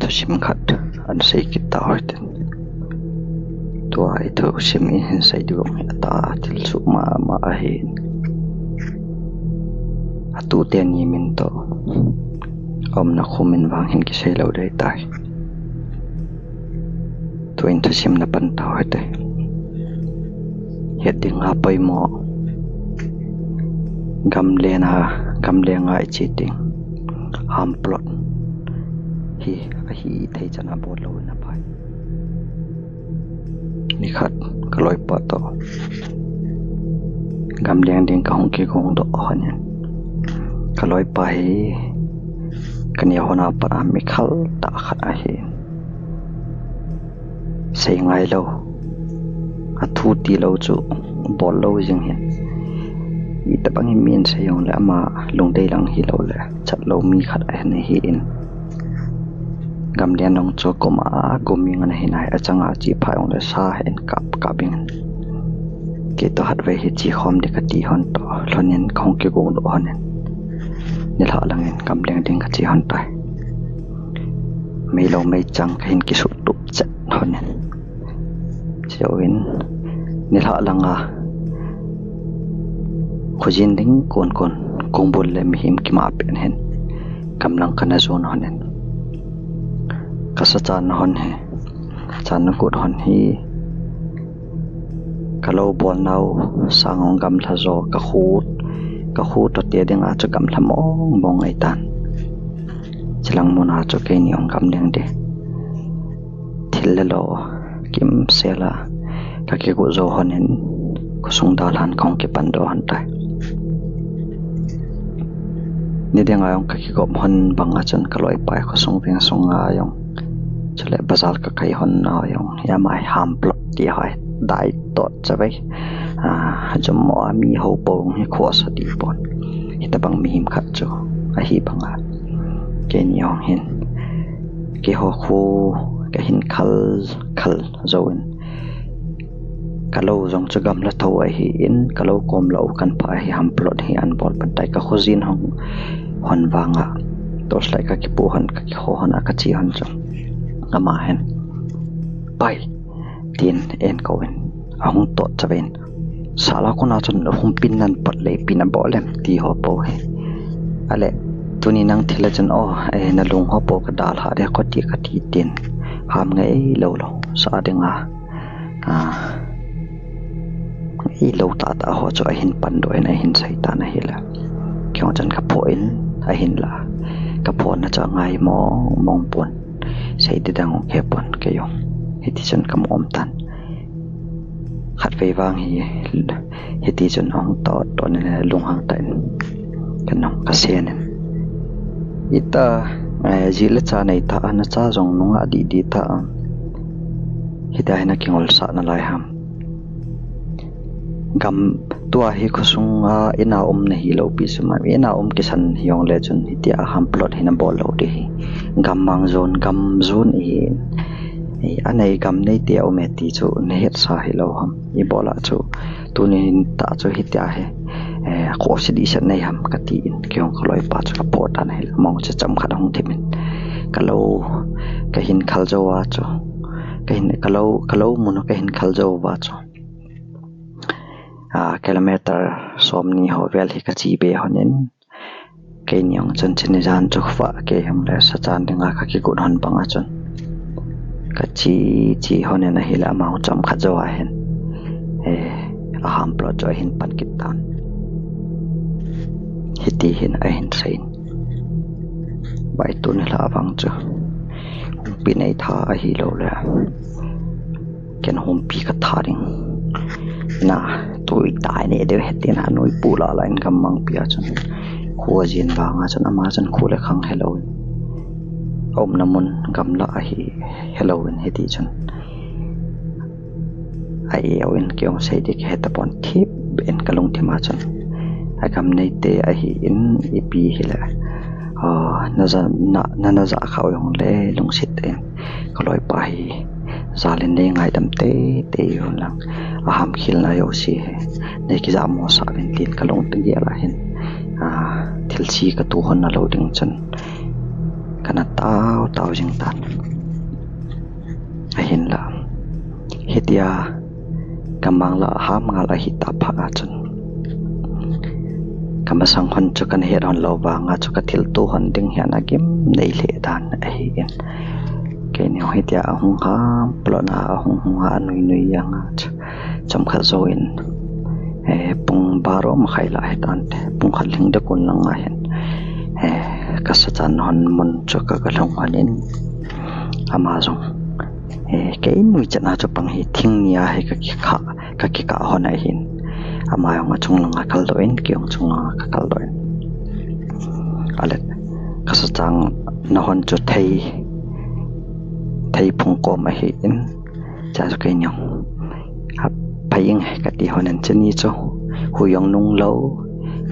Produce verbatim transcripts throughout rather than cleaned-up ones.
Thusim khat ana sei kit tau hite. Tua i thusim i hin sei diu hi atah thil suh mama ahin. Atu teni min toh, aumna kho min vang hin kisei lou ding tai. Tuin thusim na pan tau hite. Het ding a poimo. Gamleng a, gamleng a i che ding. Ham plot hi ahi thei chan a bol lou na pai. Nikhat ka loipa toh gamleng ding ka hung kigong doh hon in. Ka loipa hi ka neo hon a pat a mi khal tah khat ahi. Sei ngai lou. Athu ti lou chu bol lou jing hin. Itobang in min sei jong le ama lungdei lang hilou le chat lou mi khat ahin ahin. Gamleng dong chu kum a kum mi ngan ahin ai, achang a chi pha jong le sa hin kap kap in. Kei toh hat vei hi chi khom ding kati hon toh lhon in ka hung kigong doh hon in. Nilhah lang in gamleng ding ka che hon tai. Mei lou mei chang ka hin kisuh tup chet hon in. Chuin nilhah lang a khojin ding kon kon kong bul le mihem kima pen hin gamlang kana jon hon in. Ka sa chan hon hi, chan na kut hon hi. Ka lou bol nau sang hung gamla jo ka khu, ka khu toh te ding a chu gamla mong mong ngai tan. Chilang mun a chu keini hung gamleng ding. Thil le lo kimsel a ka kigo jo hon in khosung dalhan ka hung kipan doh hon tai. Ni ding a jong ka kigop hon bang a chun ka loipa khosung veng sung a jong. Chule bazar ka kai hon a jong. Hi ama hi ham plot ti ho dai tot chavei. A, jum mo a mi ho po hi khosa ti pon. Hitobang mihem khat chu ahi bang a. Keini jong hin. Keiho khu ka hin khal, khal jo in. Ka lou jong chu gamla tho ahin, ka lou kom lou kan pha ahi ham plot hi an bol pan tai ka khojin hung hon vang a. Torchlight ka kipu hon, ka kikho hon a ka che hon chu. Ama hin. Pai, tin en kou in. Ahung tot chavei in. Sala kona chun hung pin nan pat le pin a bol em ti ho po hi. Ale, tuni nang thil a chun o, eh, na lung ho po ka dalha de ko ti ka ti tin. Ham ngai lou lou. Sa ding a. A, i lou tah tah ho chu ahin pan doh in ahin sei tan ahile. Kei jong chun ka pho in ahin la. Ka pho na chu angai mong mong pon. Sei ti dang u kei pon kei jong. Hiti chun ka mom tan. Khat vei vang hi, hiti chun ahung tot tot in lunghang tah in. Ka nung ka sen in. Ita, eh, ji le cha nei ta, na cha jong nunga di di ta. Hita hi na kingol sa na lai ham. Gam tua hi khosung a ina um na hi lo pi suma, ina um kisan hi jong le chun hitia ham plot hi na bol lo di hi. Gam mang zon, gam zon hi. Ei, anei gam nei te a um e ti chu na het sa hi lo ham. I bol a chu, tuni ta chu hitia hi. Eh, khosi di set nei ham ka ti in, kei jong ka loi pa chu ka pho tan hi, mong che cham khat hung thim in. Ka lo, ka hin khal jo a chu. Ka hin, ka lo, ka lo mun ka hin khal jo a chu. A, kilometer som ni ho vel hi ka chi be hon in. Kei ni jong chun chini jan chu khuva kei hung le sa chan ding a ka kigut hon bang a chun. Ka chi, chi hon in ahile ama hung cham khat jo a hin. Eh, a ham plot chu ahin pan kit tan. Hiti hin ahin sei in. Bai tuni lha vang chu. Pi nei tha ahi lo le. Ken humpi ka tha ding. Na, tui tai ne deu heti na, nui pu la la in gam mang pi a chun. Khu a jin vang a chun, ama chun khu le khang he lo in. A umna mun gamla ahi he lo in heti chun. A e o in kei jong sei di ka he ta pon thip in ka lungthim a chun. A gam nei te ahi in ipi hi le. Ah, na za, na, na, na za kha o jong le lungset in. Ka loi pa hi. Jal in nei ngaidam teitei un lang. A ham khel na jouse hi. Nei kija mo sa vin tin ka lung te gel a hin. A, thil si ka tu hon na lo ding chun. kana tao tao jing tan. Ahinla, hitia ka mang la ham ngal ahi ta phat a chun, ka masang hon chu kana het hon lou vanga chu ka thilto hon ding hi ana gim nei lheh dan ahi in. Keini hitia ahung ham plot na ahung hung a nui nui janga chu chomkhat jouvin, eh, pung baro makhai la hi tante, pung khat lhing dek un langa hin, eh, ka sachan hon mun chu ka, ka lhung hon in, ama jong, eh, kei nui chan a chu pang hi thing nia hi ka kikah, ka kikah hon ahin. Ama jong achung langa kal doh in, kei jong chung langa ka kal doh in. Ale, ka sachan na hon chu thei, thei phung kom ahi in. Chua chu keini jong, a, phai inge kati hon in, chuni chu hui jong nung lou,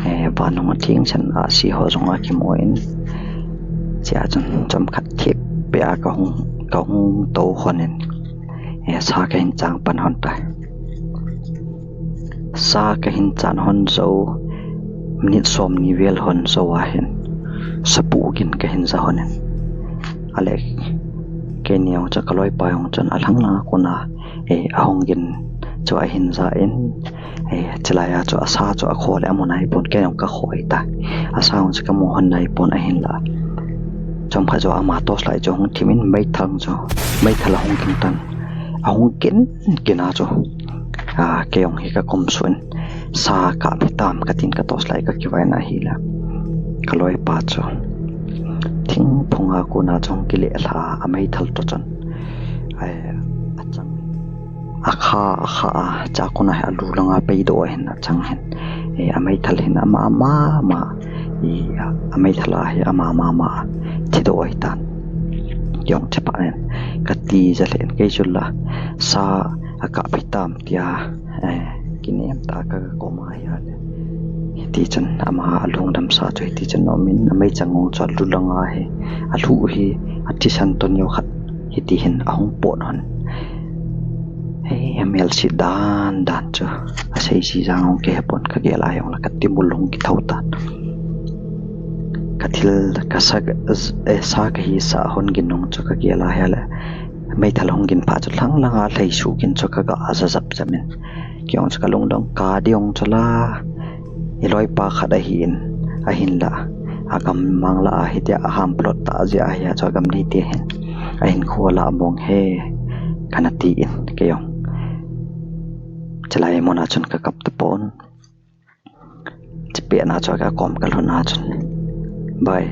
eh, van jong atheng chan a si ho jong akimu in. Chua chun chomkhat thip peh a ka hung, ka hung tou hon in, eh, sa ka hin chang pan hon tai. Sa ka hin chan hon jou, minute som ni vel hon jou a hin, sapu gin ka hin ja hon in. Ale, keini jong chu ka loipa jong chun alhang langa kona, eh, ahung gin chu ahin ja in, eh, chulai a chu asa chu akho le amu nai pon, kei jong ka kho ahi ta. Asa jong chu ka mu hon nai pon ahinla. Chomkhat jou ama torchlight chu hung thim in meithal chu, meithal ahung gin tan. Ahung gin gin a chu, a, kei jong hi ka kum suh in, sa kap hitam katin ka torchlight ka kivai na ahile, ka loipa chu thing phunga kona chu hung kile lha a, ameithal toh chun, ai, achang, akha, akha a, chua kona hi alu langa pei doh ahin achang hin, eh, ameithal hin ama, ama, ama, i, ameithal a hi ama, ama, ama thi doh ahi tan. Jong chepa nen, ka tija lheh in, kei chu la sa akap hitam tia, eh, kinem ta ka, ka kom a hi ale. Hiti chun ama alungdam sa chu hiti chun um in, ameichang jong chu alu langa hi, alu hi, athisan toh neo khat hiti hin ahung pot hon. Hei, amelse dan dan chu, asei si jang jong kihe pon, ka gel a jong la ka timul hung kitho tan. Ka thil, ka sa, eh, sa ka hisa hon gin jong chu ka gel a hi ale. Meithal hung gin phat chu lhang langa lhei suh gin chu ka ga ja jap jap in. Kei jong chu ka lungdong ka ding jong chu la, i loipa khat ahi in, ahinla, agam mang la a hitia aham plot ta jeh a hia chu agam nei te hin, ahinkho la mong he, kana ti in, kei jong. Chulai mun a chun ka kap tapon. Chupet na chu ka kom ka lhun a chun, bai,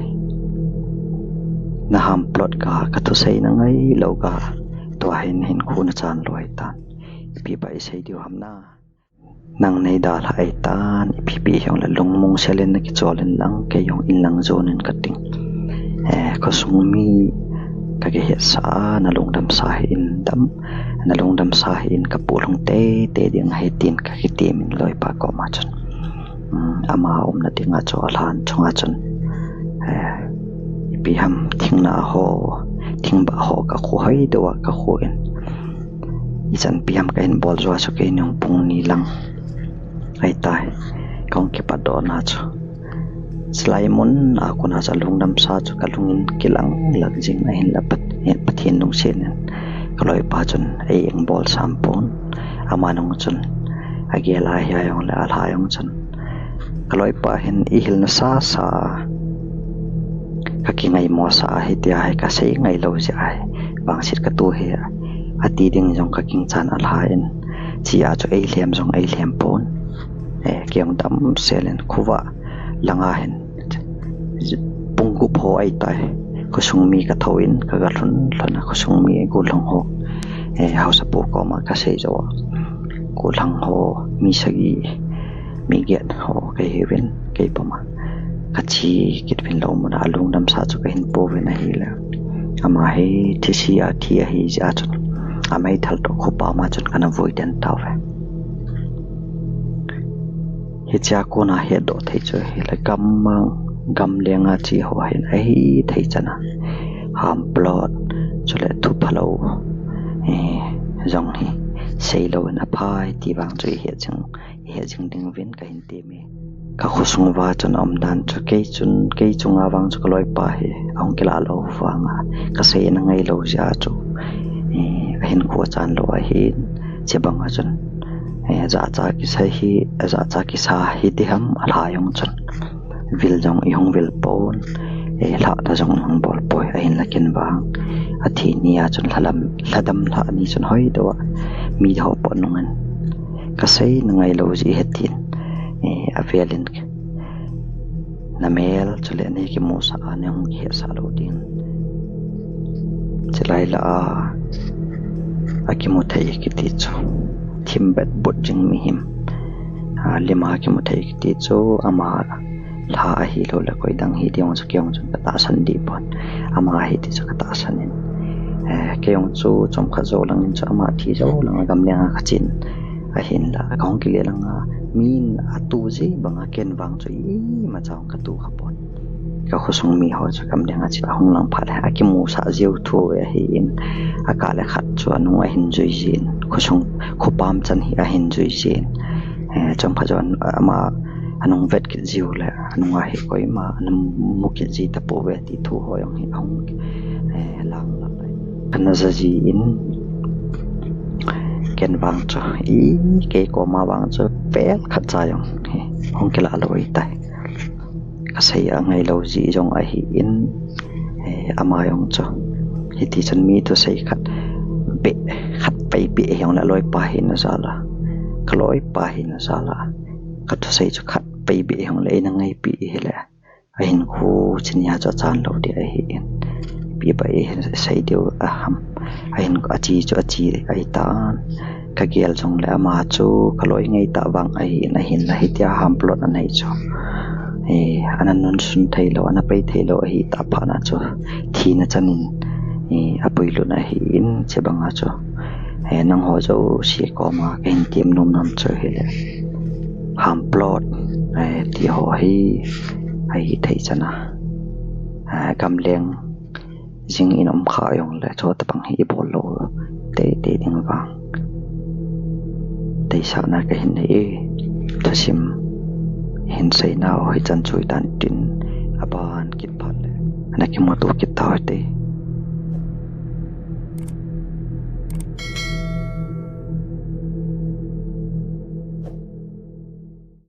na ham plot ka, ka thusei na ngai lou ka, tua hin hinkho na chan lou ahi tan. Ipi bai sei diu ham na. Nang nei dalha ahi tan, ipi pi hijongle lungmong sel in na kichol in lang, kei jong in lang jon in ka ting. Eh, khosung mi ka kihet sa a, na lungdam sa hi in dam, na lungdam sa hi in ka puh lhung tei tei ding ahi tin ka kitem in loipa kom a chun. Um, ama umna ding a chu alhan chung a chun, eh, ipi ham thing na ho, thing ba ho ka khu hoi dou a ka khu in. Ichan pi ham ka hin bol jou a chu kei nung pung ni lang ahi tai. Ka hung kipat doh na chu. Chulai mun a kon a chu alungdam sa chu ka lung in kilang lang jing ahin la Pat-, Pathen lungset in ka loipa chun ei eng bol sam pon. Ama nung chun agel a hia jong le alha jong chun ka loipa hin i hilna sa sa, ka kingaimo sa ahi tia hi ka sei ngai lou jeh ahi. Vangset ka tu hi ati ding jong ka ging chan alha in, chia chu ei lhem jong ei lhem pon. Eh, kei jong dam sel in khovah lang a hin pung gup ho ahi tai. Khosung mi ka thou in ka ga lhun lhun a, khosung mi gollhang ho, eh, haosapu kom a ka sei jou a, gollhang ho mi sagi, mi get ho ka hiuvin, kei pum a ka che kit uvin lou mun a alungdam sa chu ka hin po uvin ahile, ama hi thise a thi ahi jeh a chun, ameithal toh khopa ma chun kana vui den tauve. Hichea kona hetdoh thei chu hile, gammang, gamleng a che ho hin ahi thei chan a, ham plot, chule thu phalou, eh, jong hi sei lou in aphai ti vang chu i het jing, i het jing ding uvin ka hin teme. Ka khosung uva chun aum dan chu kei chun, kei chunga vang chu ka loipa hi ahung kilah lou vanga ka sei na ngai lou jeh a chu, eh, ahin khu achan lou ahin, chubanga chun, eh, jahcha kisa hi, jahcha kisa hi ti ham, alha jong chun vil jong ihung vil pon, eh, lhahna jong ihung bol poi, ahinla ken vang athi nia chun lhadam, lhadam lhah ni chun hoi doh a mi ho po nungin ka sei na ngai lou jeh ahi tin, eh, avelin na mel chule nei kimusah a nei hung kihetsah lou ding. Chulai lah a, akimu thei kiti chu thim bet but jing mihem, a, lima kimu thei kiti chu ama lha ahilou le koi dang hi ding chu kei jong chun ka tahsan deh pon. Ama ahi ti chu ka tahsan in, eh, kei jong chu chomkhat jou lang in chu ama thi jou lang a gamleng a ka chen ahinla ka hung kile lang a, min atu ji banga ken vang chu imacha ka tu kha pon. Ka khosung mi ho chu gamleng a chun ahung lang phat le akimusah jiu thu ahin, akah le khat chu anung ahin jui jin, khosung khopam chan hi ahin jui jin. Eh, chomkhat jou ama anung vet kit jiu le anung a hi koima ana mu kit ji tapouve ti thu ho jong hi ahung, eh, lang lang lai. Kana ja jin ken vang chu, i, kei koma vang chu pel khat cha jong hi hung kilah lou ahitai. Ka sei a ngai lou jeh jong ahin, eh, ama jong chu hiti chun mi thusei khat beh, khat pai beh hijongle aloipa hina jal a, ka loipa hina jal a, ka thusei chu khat pai beh hijongle eina ngaipi hile, ahin khu chini a chu achan lou ding ahin, ipi ba eihin sei diu aham, ahin achi chu achi ahitan. Ka gel jongle ama chu ka loi ngai tah vang ahin, ahinla hitia hamplot anei chu, eh, ana nunsun thei lou, ana pai thei lou ahi tah phat na chu thina chan in, eh, apuilut ahin, chubanga chu, eh, nangho jouse koma kahin tem nom nom chu hile, hamplot, eh, ti ho hi ahi thei chan a, eh, gamleng jing in um kha jongle chutabang hi ibol lou teitei ding vang deisahna kahin nei e. Thusim hin seinau hichan chu hitan tin, aban kit phat le ana kimuto kit tau hite.